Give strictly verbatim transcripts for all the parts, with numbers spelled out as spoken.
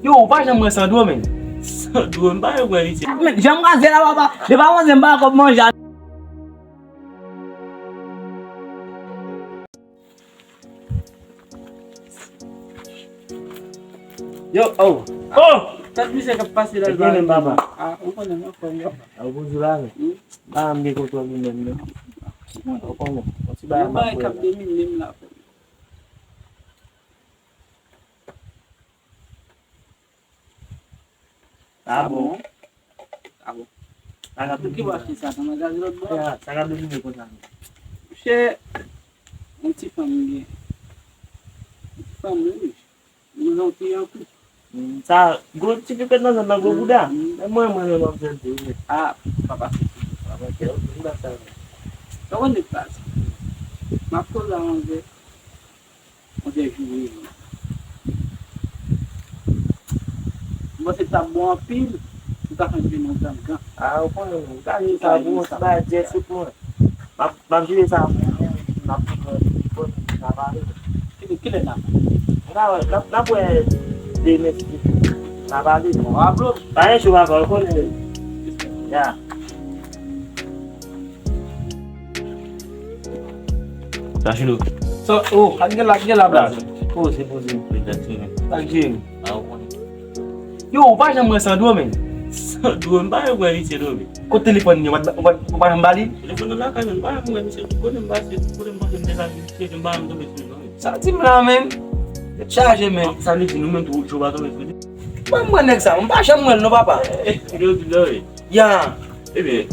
Yo, ou pa janm wè Sandro, men. Sandro, m pa janm wè li, se. Men, jan m kraze la, papa. Depi avanse, m pa kòb manje a. Yo, oh. Oh! Tèt misye k ap pase la. Ebyen, men, papa. Ah, ou konnen, mwen, fò m. Ah, ou poze la, men. Hmm? Ah, m gen kontwòl li menm, non. Ou konnen. Yon ti bagay m ap fè la. Yon bagay k ap domine m la. Ah bon? Ah bon? Sa k ap domine. Pou ki w achte sa nan magazen lòt bò a? Sa, sa k ap domine konsa. Monchè, yon ti fanm m gen. Yon ti fanm, wi. Yon zanmi an tou. Hmm, sa, gwo ti pipèt nan zòn nan gwo bouda. Hmm. Men mwen, mwen, mwen, mwen, mwen, mwen. Ah, papa. Papa, kè, ou, ou la sa. Sa w konn nèg pa sa. M ap koze a anvè. Mwen te joure li. Mwen se t ap bon anpil, ou ka fè m vin yon gangan. Ah, ou konnen, ou ka jwe sa pou yon ti bagay dyè sou mwen. M ap, m ap jwe sa pou mwen, m ap pran telefòn, n a pale. Kilè, kilè n a pale? N a, n a, n ap wè demen si n a pale. Bon, a blo. Pa gen jou papa, ou konnen. Ya. Sa Chino. Sa, oh, ak gen la, ak gen la, bla. Oh, se poze. Sa k jere. Ah, ou konnen. Yo, ou pa janm wè Sandro, men. Sandro, m pa janm wè misye, non, men. Kote telefòn li, ou pa, ou pa, ou pa janm ba li? Telefòn nan lakay, men, m pa janm wè misye. Kote m pase, kote m pase, m te ka di misye, m pa janm tonbe sou li, non, men. Sa di m la, men. Tèt chaje, men. Sa vle di nou menm tou, ou pa tonbe sou li? Mwen, mwen, nèg sa, m pa janm wè l, non, papa. Eh, eh, yo di non, men. Ya. Ebyen,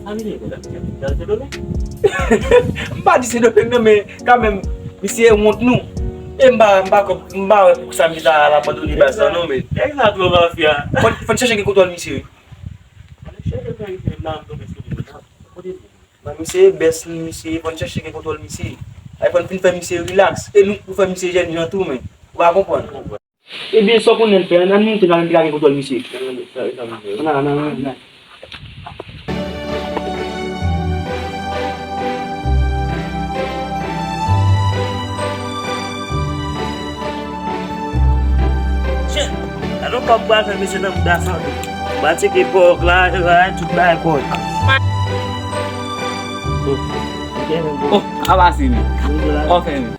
sa vin fè la, misye ap di se domen. M pa di se domen non, men kanmenm, misye wont nou. E m pa, m pa, m pa wè poukisa misye ta al abandone baz la non, men. Nèg sa twò mafya. Fò, fò n chèche gen kontwòl misye, wi. Fò n chèche fè misye nan tonbe sou li, men. Kote li? Nan misye bès li, misye, fò n chèche gen kontwòl misye. Ay fò n fin fè misye rilaks. E nou pou fè misye jèn jan tou, men. Ou pa konprann? Ebyen, sa w konnen l fè, ann monte la, ann gade kontwòl misye. Ann, ann, ann, ann. Shit! Gade yon kòb pral fè mesye nan mouda Sandro. Ba tcheke pòk la, tout bagay kòrèk. Oh, a pase li. Anfen.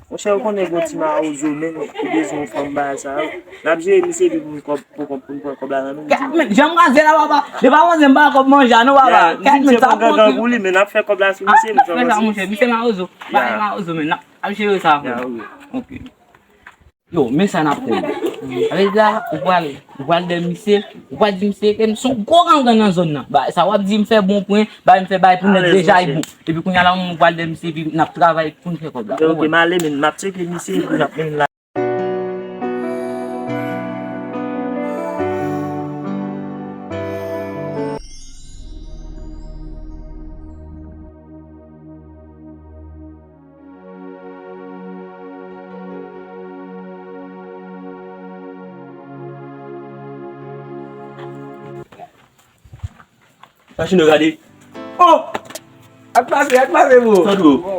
Monchè, ou konnen gon ti mawozo, men ou bezwen yon fanm bagay sa yo. N ap jere misye epi pou n kòb, pou kòb, pou n pran kòb la nan men misye. Men, jan m kraze la, papa. Depi avanse, m pa kòb manje a, non, papa. Ya, di misye pran gangan pou li, men n ap fè kòb la sou misye, men sa, monchè, misye mawozo. Bagay mawozo, men n ap, ap jere sa, frè. Ok. Yo, men sa n ap fè. Sa vle di la, ou pral, ou pral dèyè misye, ou pral di misye ke m se yon gwo gangan nan zòn nan. Ba, sa w ap di m fè bon pwen, ba m fè bay pou nèg deja e bon. Epi kounye a la, ou pral dèyè misye, epi n ap travay pou n fè kòb la. Ok, m ale, men m ap tcheke misye, epi n ap mennen l la. Machin yo gade. Oh! Ak pase, ak pase, bro. Sandro.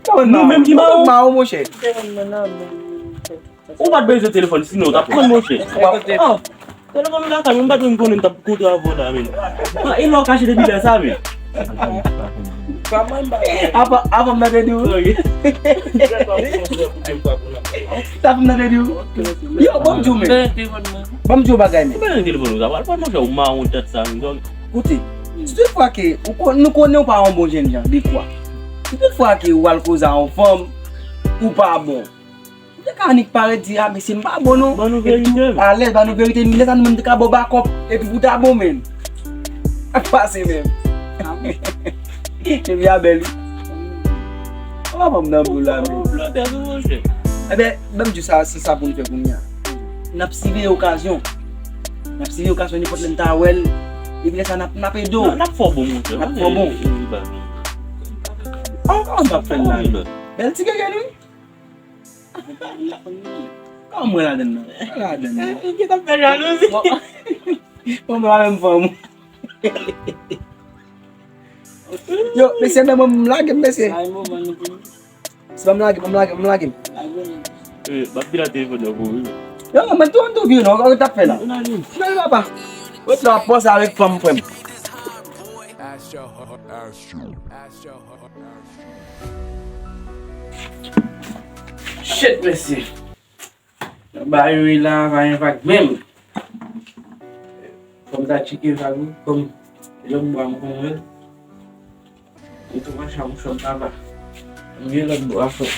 Bon, nou menm ki mawon. Mawon, monchè. Ou pa t bezwen telefòn, sinon w t ap pran, monchè. Oh! Telefòn ou lakay, men m pa t menm konnen m t ap kontre avè w la, men. Ah, e lè w kache depi lè sa, men. Apa, apa m nan te di w? Sa pou m nan te di w? Yo, ban m di w, men. Ban m di w bagay, men. Mwen nan telefòn ou ta pral pran, monchè, ou mawon tèt sa, men. Koute, si tout fwa ke ou kon-, nou konnen ou pa yon bon jènjan, defwa. Si tout fwa ke ou al koze a yon fanm, ou pa bon. Ou te ka annik parèt di, "Ah, mesye, m pa bon, non." Ban nou verite, men. Alèz, ban nou verite, men lè sa nou menm te ka ba w bakòp, epi pou ta bon, men. Ak pase, men. Epi a bèl, wi. Ou pa ban m nan boul la, men. Ebyen, ban m di w sa, se sa pou n fè kounye a. N ap siveye okazyon. N ap siveye okazyon, nenpòt lè n ta wè l. Epi lè sa, n ap, n ap ede w. N ap fè w bon, monchè. N ap fè w bon. An, kòman n ap fè l la? Bèl ti gègèn, wi. Kòman mwen ladann nan? Mwen ladann nan. Li gentan fè jalouzi. Bon, mwen pa menm fanm. Yo, mesye, men mwen m lage m, mesye. Ay, moman nou pou nou. Se pa m lage, pa m lage, pa m lage m. Lage nou. Eh, m ap vin ak telefòn nan pou ou, wi. Yo, mwen tou, mwen tou vin, non, kòman w t ap fè la? Mwen nan vin. Mwen papa. Ou t la pòs avèk fanm, frè m. Shit, mesye. Nan ba yo la, pa gen vag menm. Fò m ta tcheke vag wi, kòm lòt bò a m konn wè l. Mwen tou mache a mouchwa m papa. M gen lòt bò a fò.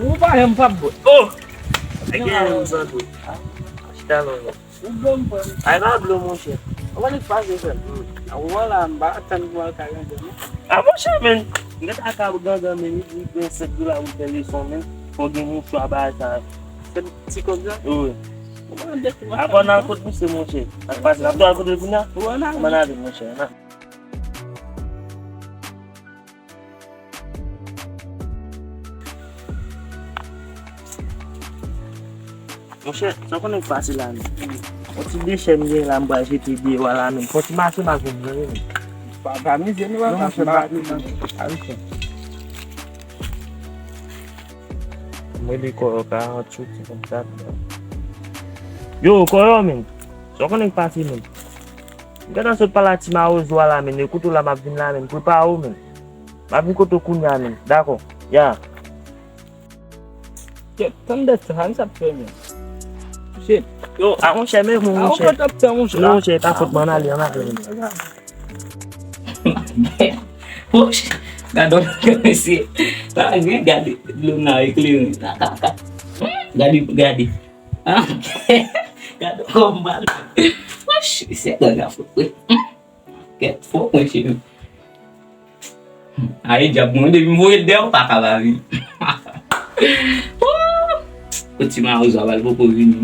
Ou pa janm pap bwè. Oh! Nèg gen yon santi. Chita non. Ou bon, frè m. Ay, pa blo, monchè. Ou pa li pase, frè m. A, ou wè la, m pa tann pou al ka gangan, non. A, monchè, men. M gentan ka gangan, men, li di gen sèt dola pou fè leson, men. Fò gen mouchwa, bagay sa. Sèt ti kòb sa? Wi. Ou pa dèk mwa. Apre, n al kot misye, monchè. N al pase, n ap tou al kote l kounye a? Ou an ale. Ou an ale, monchè. N al. Monchè, sa w konnen k pase la menm. Yon ti dechè m gen la, m pral jete deyò a la menm. Fò ti mache m al jwenn mwen menm. Pa, pa mizye nou, non, papa, monchè, pa, pa mizye. Pa mizye. M rele Kòyò karant jou, ti konn dat. Yo, Kòyò, menm. Sa w konnen k pase menm. M gentan sot pale a ti mawozo a la, menm. Ekoute w la, m ap vin la, menm. Prepare w, menm. M ap vin kote w kounye a, menm. Dakò. Ya. Kèt, tann dèt sa, sa n sa ap fè, menm? Shit. Yo, a, monchè, men, monchè. A, ou pa t ap fè, monchè. Non, monchè, e pa fòt mwen, ann ale, ann ale, menm. Monchè, gade yon mesye. Pa gen, gade, dlo nan eklere. Ka, ka, ka. Gade, gade. Gade kòman. Monchè, se ganga fòt, wi. Kèt fò, mwen, cheri. Ay, dyab, mwen, depi m voye l dèyè, ou pa ka pa vini. Ou ti mawozo a, poko vini.